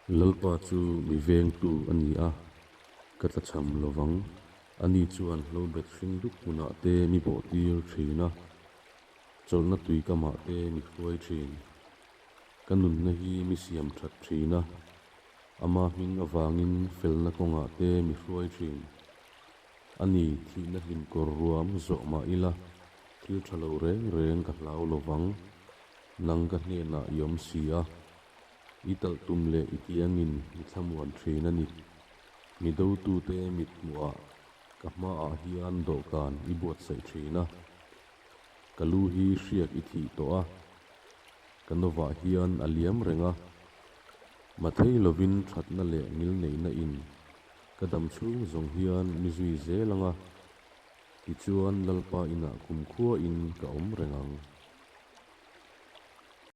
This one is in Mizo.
Lalpa chu mi vengtu a ni a, ka tlachham lo vang. Ani chuan hlobet hring dup hmunah te mi bawhtir thin a, chawlhna tui kamah te mi hruai thin. Ka nunna hi mi siam that thin a, ama hming avangin felna kawngah te mi hruai thin. A ni, thihna hlim kawr ruam zawh mah ila, thil tha lo reng reng ka hlau lo vang. Nang ka hnenah i awm si a, i talh tum leh i kiangin i thlamuan thin a ni. Mi dotute mit hmuhah ka hmaah hian dawhkan i buatsaih thin a, ka lu hi hriak i thih tawh a, ka novah hian a liam reng a. Mathei lovin thatna leh ngilneihna in ka dam chhung zawng hian mi zui zel ang a, tichuan Lalpa inah kumkhua in ka awm reng ang.